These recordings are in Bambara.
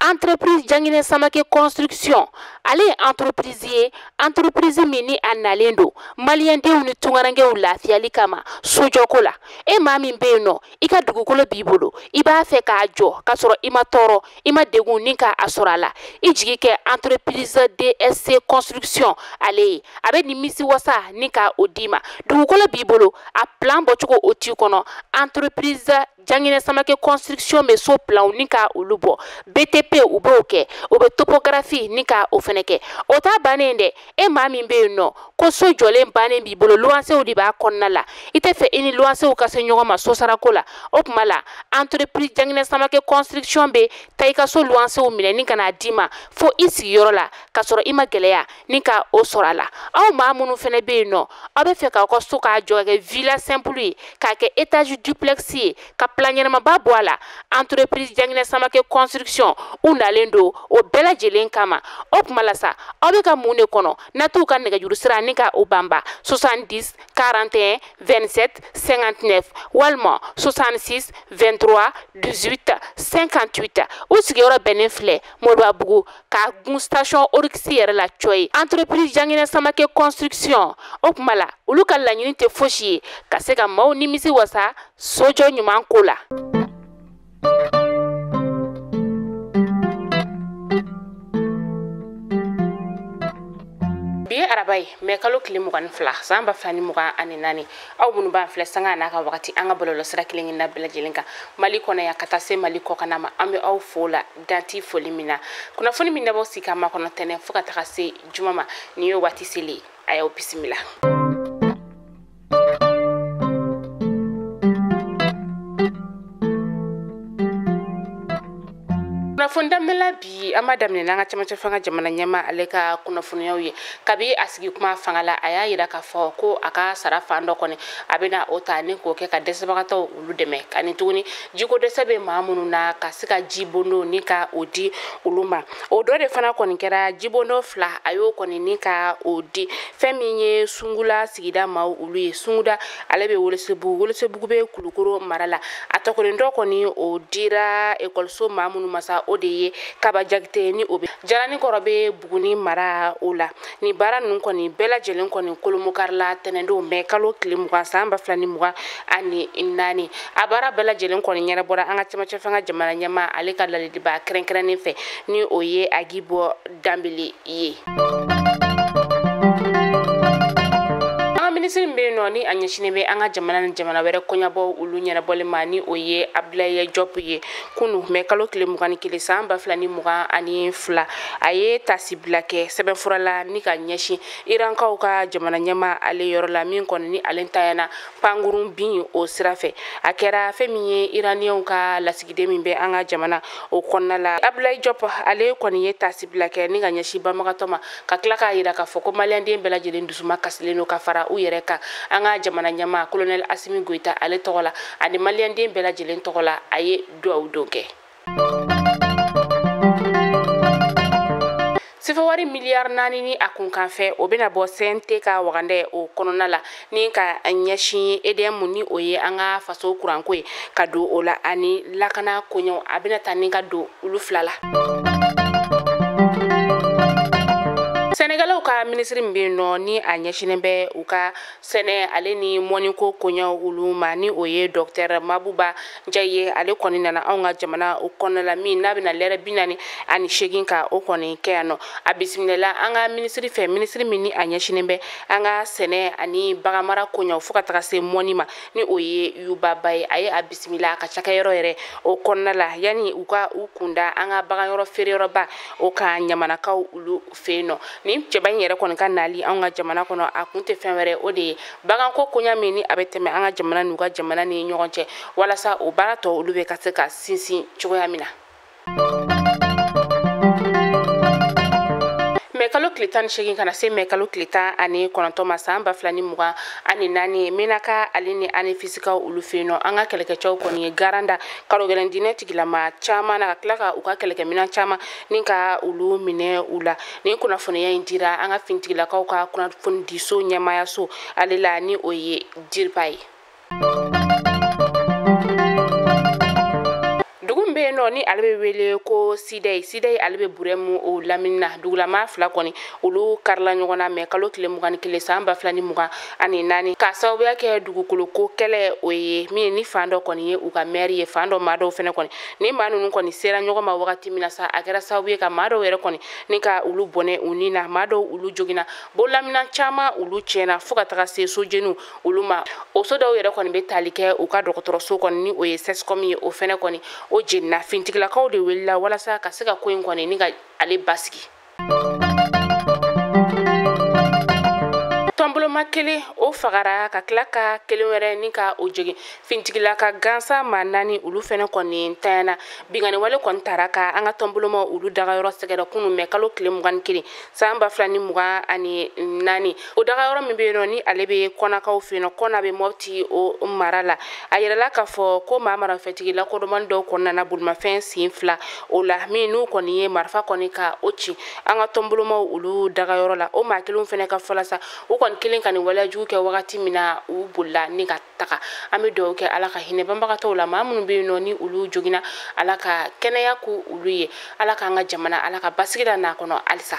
Entreprise Janginɛ Samake Construction ale ye entreprise ye, entreprise min ni a nalen don maliyɛndenw ni tunkarankew lafiyali kama sojɔko la. E maa min bɛ yen nɔ, i ka dugukolo b'i bolo, i b'a fɛ k'a jɔ k'a sɔrɔ i ma tɔɔrɔ, i ma degun ni k'a sɔrɔ a la, i jigi kɛ entreprise DSC Construction ale ye. A bɛ nimisi wasa ni ka o d'i ma. Dugukolo b'i bolo, a plan bɔcogo o t'i kɔnɔ, entreprise Janginɛ Samake Construction bɛ so planw ni ka olu bɔ, BTP u b'o kɛ, u bɛ topographie ni ka o fɛnɛ kɛ. O t'a bannen dɛ, e maa min bɛ yen nɔ ko so jɔlen bannen b'i bolo, luwansew de b'a kɔnɔna la, i tɛ fɛ i ni luwansew ka se ɲɔgɔn ma sosarako la, o tuma la entreprise Janginɛ Samake Construction bɛ taa i ka so luwansew minɛ ni ka n'a d'i ma fo i sigiyɔrɔ la, k'a sɔrɔ i ma gɛlɛya ni ka o sɔrɔ a la. Aw maa minnu fɛnɛ bɛ yen nɔ, aw bɛ fɛ k'aw ka so k'a jɔ ka kɛ villa simple ye, k'a kɛ étage duplex ye, ka plan ɲɛnamaba bɔ a la, entreprise Janginɛ Samake Construction u nalen don o bɛɛ lajɛlen kama. O tuma la sa, aw bɛ ka mun de kɔnɔ? Na t'u ka nɛgɛjuru sira ni ka o banba 70 41 27 59 walima 66 23 18 58. U sigiyɔrɔ bɛnnen filɛ Moribabugu ka gun station Oryx yɛrɛ la cɔ ye. Entreprise Janginɛ Samake Construction o tuma la, olu ka laɲini tɛ fosi ye ka se ka maaw nimisi wasa sojɔ ɲuman ko la. Bi ye araba ye, mɛ kalo tile 22 san 2024. Aw minnu b'an filɛ sanga n'a ka wagati an ka bɔlɔlɔsira kelen kelenna bɛɛ lajɛlen kan Mali kɔnɔ yan ka taa se Mali kɔkanna ma, an bɛ aw fo la danti foli min na. Kunnafoni min dabɔ sigi ka makɔnɔ tɛnɛn fo ka taga se juma ma, nin ye waati selen ye, a y'aw bisimila. Kunnafoni daminɛla bi, an b'a daminɛ n'an ka cɛmancɛ fanga jamana ɲɛmaa ale ka kunnafoniyaw ye. Kabi a sigi kuma fanga la, a y'a yira k'a fɔ ko a ka sara fan dɔ kɔni a bɛna o ta ni k'o kɛ ka dɛsɛbagatɔw olu dɛmɛ, ani tuguni jiko dɛsɛ bɛ maa minnu na ka se ka ji bondo ni ka o di olu ma. O dɔ de fana kɔni kɛra jibondo 2, a y'o kɔni ni ka o di fɛn min ye Sungula sigida maaw olu ye. Sunguda ale bɛ Welesebugu, Welesebugu bɛ Kulukoro mara la. A tɔkɔni dɔ kɔni o dira ekɔliso maa minnu ma sa, o de ye Kaba Jakite ni o bɛ Jalani kɔrɔ bɛ Buguni mara o la. Ni baara ninnu kɔni bɛɛ lajɛlen kɔni kolomokarila tɛnɛndon mɛ kalo tile 20 san 2024. A baara bɛɛ lajɛlen kɔni ɲɛnabɔra an ka cɛmancɛ fanga jamana ɲɛmaa ale ka ladiliba kɛrɛnkɛrɛnnen fɛ ni o ye Agibɔ Danbele ye. Minisiri min bɛ yen nɔ ni a ɲɛsinnen bɛ an ka jamana ni jamana wɛrɛ kɔɲabɔ olu ɲɛnabɔli ma, ni o ye Abdoulaye Diop ye, kunu mɛ kalo tile 21 san 2022, a ye tasibila kɛ sɛbɛnfura la ni ka ɲɛsin Irankaw ka jamana ɲɛmaa ale yɔrɔ la, min kɔni ni ale tayana pankurun bin o sira fɛ. A kɛra fɛn min ye Iraniyɛnw ka lasigiden min bɛ an ka jamana o kɔnɔna la. Abdoulaye Diop ale kɔni ye tasibila kɛ ni ka ɲɛsin banbagatɔ ma, ka tila k'a yira k'a fɔ ko maliyɛnden bɛɛ lajɛlen dusuma kasilen don ka fara u yɛrɛ kan an ka jamana ɲɛmaa colonel Assimi Goïta ale tɔgɔ la ani maliyɛnden bɛɛ lajɛlen tɔgɔ la, a ye duwawu don kɛ. Sefawari miliyari 4 ni a kunkan fɛ, o bɛna bɔ CNT ka wagandɛ o kɔnɔna la ni ka ɲɛsin EDM ni o ye an ka faso kuranko ye ka don o la ani lakana koɲɛw, a bɛna taa ni ka don olu fila la. Sɛnɛkɛlaw ka minisiri min bɛ yen nɔ ni a ɲɛsinnen bɛ u ka sɛnɛ ale ni mɔniko koɲɛw olu ma, ni o ye docteur Mabuba Njaye ye, ale kɔni nana anw ka jamana o kɔnɔna la min n'a bɛna lɛrɛ 48 ka o kɔni kɛ yan nɔ. A bisimilala an ka minisiri fɛ, minisiri min ni a ɲɛsinnen bɛ an ka sɛnɛ ani baganmara koɲɛw fo ka taga se mɔni ma, ni o ye Yuba Ba ye. A ye a bisimila a ka cakɛyɔrɔ yɛrɛ o kɔnɔna la yanni u ka u kunda an ka baganyɔrɔ feereyɔrɔba o kan ɲamanakaw olu fɛ yen nɔ. Nin cɛba in yɛrɛ kɔni ka nali anw ka jamana kɔnɔ, a kun tɛ fɛn wɛrɛ, o de ye baganko koɲa min ni a bɛ tɛmɛ an ka jamana n'u ka jamana ni ɲɔgɔn cɛ, walasa o baara tɔ olu bɛ ka se ka sinsin cogoya min na. Mɛ kalo tile 18 ka na se mɛ kalo tile 19 ma san 2024, Menaka ale ni Anefisikaw olu fɛ yen nɔ, an ka kɛlɛkɛcɛw kɔni ye garanda karo gɛlɛn diinɛ tigilama caman na, ka tila ka u ka kɛlɛkɛminɛn caman ni ka olu minɛ u la. Nin kunnafoniya in dira an ka finitigilakaw ka kunnafonidiso ɲɛmaayaso ale la, ni o ye Diriba ye. Dugu min bɛ yen nɔ nɔ ni ale bɛ wele ko Sidɛyi. Sidɛyi ale bɛ Burɛmu o lamini na. Dugulama 2 kɔni olu karila ɲɔgɔn na mɛ kalo tile 21 san 2024 k'a sababuya kɛ dugukolo ko kɛlɛ o ye min ni fan dɔ kɔni ye u ka mɛri ye, fan dɔ maa dɔw fɛnɛ kɔni ni maa ninnu kɔni sera ɲɔgɔn ma wagati min na sa, a kɛra sababu ye ka maa dɔw yɛrɛ kɔni ni ka olu bɔnɛ u ni na, maa dɔw olu joginna, bololaminan caman olu tiɲɛna fo ka taga se sojeniw olu ma. O so dɔw yɛrɛ kɔni bɛ tali kɛ u ka dɔgɔtɔrɔso kɔni ni o ye CSCOM ye, o fɛnɛ kɔni o jenina. Fintigilakaw de wulila walasa ka se ka ko in kɔni ni ka ale basigi. Tɔnboloma kelen o fagara ka tila ka kelen wɛrɛ ni ka o jogin. Fintigilaka gansan maa 4 olu fɛnɛ kɔni tanyana. Binkanni wale kɔni tara ka an ka tɔnboloma olu dagayɔrɔ sɛgɛrɛ kunun mɛ kalo tile 21 san 2024. O dagayɔrɔ min bɛ yen nɔ ni ale bɛ Kɔnakaw fɛ yen nɔ, Kɔna bɛ Mɔpti o mara la. A yirala k'a fɔ ko maa marafɛntigi lakodɔnbali dɔw kɔni nana bolimafɛn sen 2 o la min n'u kɔni ye marifa kɔni ka o ci an ka tɔnbolomaw olu dagayɔrɔ la. O maa kelenw fɛnɛ ka fɔ la sa, u kɔni kelen ka nin waleya jugu kɛ wagati min na u bolila ni ka taga. An bɛ dugawu kɛ Ala ka hinɛ banbagatɔw la, maa minnu bɛ yen nɔ ni olu joginna, Ala ka kɛnɛya k'u olu ye, Ala k'an ka jamana Ala ka basigi la n'a kɔnɔ halisa.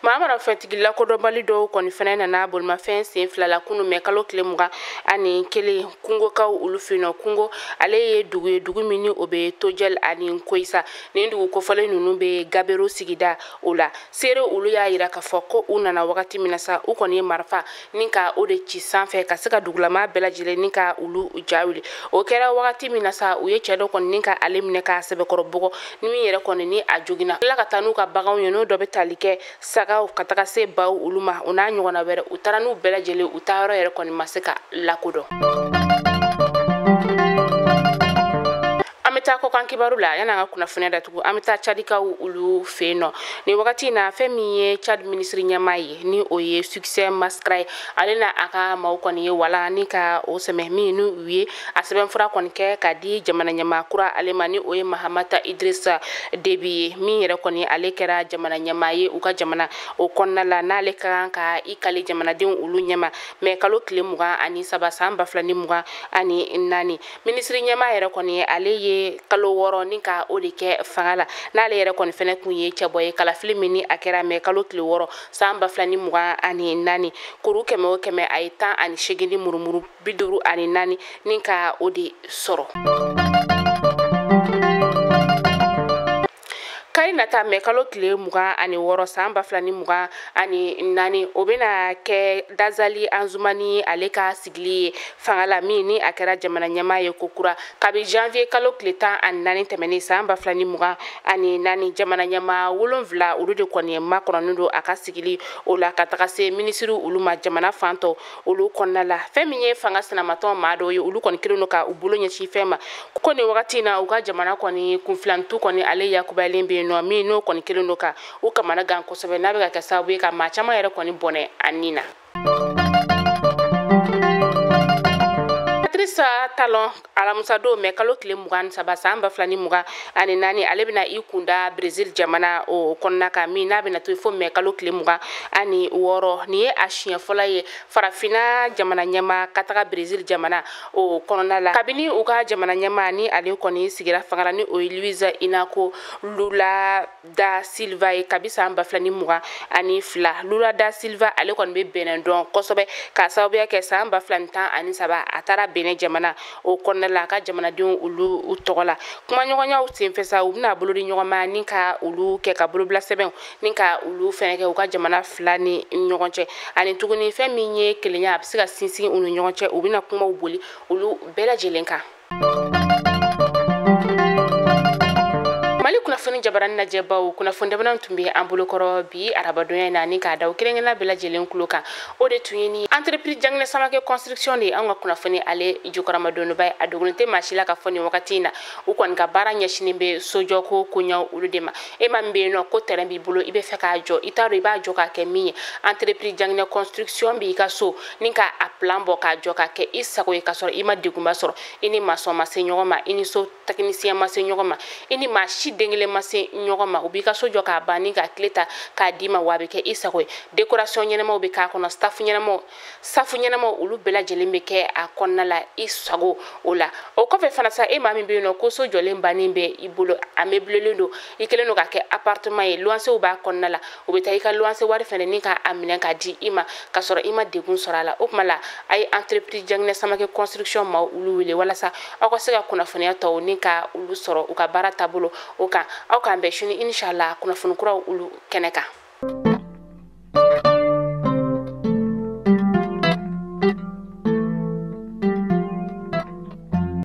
Maa marafɛntigi lakodɔnbali dɔw kɔni fɛnɛ nana bolimafɛn sen 2 la kunun mɛ kalo tile 21 kungokaw olu fɛ yen nɔ. Kungo ale ye dugu ye, dugu min ni o bɛ Tojɛl ani Koyisa. Nin dugu kofɔlen ninnu bɛ Gabero sigida o la. Seere olu y'a yira k'a fɔ ko u nana wagati min na sa, u kɔni ye marifa ni ka o de ci sanfɛ ka se ka dugulama bɛɛ lajɛlen ni ka olu ja wuli. O kɛra wagati min na sa, u ye cɛ dɔ kɔni ni ka ale minɛ k'a sɛbɛkɔrɔ bugɔ ni min yɛrɛ kɔni ni a joginna. Tila ka taa n'u ka baganw ye, n'o dɔ bɛ tali kɛ sagaw ka taga se baw olu ma, o n'a ɲɔgɔnna wɛrɛ. U taara n'u bɛɛ lajɛlen, u taayɔrɔ yɛrɛ kɔni ma se ka lakodɔn. An bɛ taa kɔkan kibaru la yan'an ka kunnafoniya datugu. An bɛ taa Tchadikaw olu fɛ yen nɔ. Nin wagati in na, fɛn min ye Tchad minisiri ɲɛmaa ye ni o ye Succès Masra ye, ale n'a a ka maaw kɔni ye wala ni ka o sɛmɛ min n'u ye a sɛbɛnfura kɔni kɛ ka di jamana ɲɛmaa kura ale ma, ni o ye Mahamata Idrissa Déby ye, min yɛrɛ kɔni ale kɛra jamana ɲɛmaa ye u ka jamana o kɔnɔna la, n'ale ka kan ka i kali jamanadenw olu ɲɛma mɛ kalo tile 23 san 2024. Minisiri ɲɛmaa yɛrɛ kɔni ale ye kalo 6 ni ka o de kɛ fanga la, n'ale yɛrɛ kɔni fɛnɛ kun ye cɛbɔ ye kalafili min ni a kɛra mɛ kalo tile 6 san 2024. Kuru 100 o 100 a ye 18 ni murumuru 54 ni ka o de sɔrɔ. Kari nata mɛ kalo tile 26 san 2024, o bɛna kɛ Dazali Anzumani ale ka sigili ye fanga la, min ni a kɛra jamana ɲɛmaa ye kokura kabi janvier kalo tile 14 tɛmɛnen san 2024. Jamana ɲɛmaa 7 olu de kɔni ye makɔnɔnin don a ka sigili o la ka taga se minisiriw olu ma jamana fan tɔw olu kɔnɔna la. Fɛn min ye fanga sinamatɔn maa dɔw ye, olu kɔni kelen don ka u bolo ɲɛsin fɛn ma ko nin wagati in na u ka jamana kɔni kunfilantu kɔni ale yakubayalen bɛ yen nɔ, min n'o kɔni kelen don ka u kamana gan kosɛbɛ, n'a bɛ ka kɛ sababu ye ka maa caman yɛrɛ kɔni bɔnɛ a nin na. Patrice Talon alamisa don mɛ kalo tile 23 san 2024, ale bɛna i kunda Brésil jamana o kɔnɔna kan, min n'a bɛna to fo mɛ kalo tile 26. Nin ye a siɲɛ fɔlɔ ye farafinna jamana ɲɛmaa ka taga Brésil jamana o kɔnɔna la kabini u ka jamana ɲɛmaa ni ale kɔni sigira fanga la, ni o ye Luiz Inacio Lula da Silva ye kabi san 2022. Lula da Silva ale kɔni bɛ Benin dɔn kosɛbɛ k'a sababuya kɛ san 2013 a taara Benin jamana o kɔnɔna la a ka jamanadenw olu tɔgɔ la. Kumaɲɔgɔnyaw senfɛ sa, u bɛna bolo di ɲɔgɔn ma ni ka olu kɛ ka bolobila sɛbɛnw ni ka olu fɛnɛ kɛ u ka jamana 2 ni ɲɔgɔn cɛ. Ani tuguni fɛn min ye kelenya a bɛ se ka sinsin u ni ɲɔgɔn cɛ, u bɛna kumaw boli olu bɛɛ lajɛlen kan. Mali kunnafoni jabarani lajɛbaw, kunnafoni daminɛ tun bɛ an bolokɔrɔ bi arabadonya in na ni k'a da o kelen-kelenna bɛɛ lajɛlen kulo kan. O de tun ye ni entreprise Janginɛ Samakɛ construction de ye anw ka kunnafoni ale jukɔrɔmadonba ye. A dogolen tɛ maa si la ka fɔ nin wagati in na u kɔni ka baara ɲɛsinnen bɛ sojɔko koɲɛw olu de ma. E ma min bɛ yen nɔ ko terrain b'i bolo, i bɛ fɛ k'a jɔ, i t'a dɔn i b'a jɔ k'a kɛ min ye, entreprise Janginɛ construction b'i ka so ni k'a plan bɔ k'a jɔ k'a kɛ i sago ye, k'a sɔrɔ i ma degunba sɔrɔ, i ni maçon ma se ɲɔgɔn ma, i ni so technicien ma se ɲɔgɔn ma, i ni maa si den kelen kelen ma se ɲɔgɔn ma. U b'i ka so jɔ k'a ban ni ka tile ta k'a d'i ma, wa a bɛ kɛ i sago ye. Décoration ɲɛnamaw bɛ k'a kɔnɔ, staff ɲɛnamaw, safu ɲɛnamaw, olu bɛɛ lajɛlen bɛ kɛ a kɔnɔna la i sago o la. O kɔfɛ fana sa, e maa min bɛ yen nɔ ko so jɔlen bannen bɛ i bolo, a meublelen don, i kɛlen don k'a kɛ appartement ye, luwansew b'a kɔnɔna la, u bɛ taa i ka luwanse wari fɛnɛ ni k'a minɛ k'a di i ma k'a sɔrɔ i ma degun sɔrɔ a la. O tuma la, a ye entreprise Dianginé Samaké Construction maaw olu wele walasa aw ka se ka kunnafoniya tɔw ni ka olu sɔrɔ u ka baara taabolo o kan. Aw k'an bɛn sini inshallah kunnafoni kuraw olu kɛnɛ kan.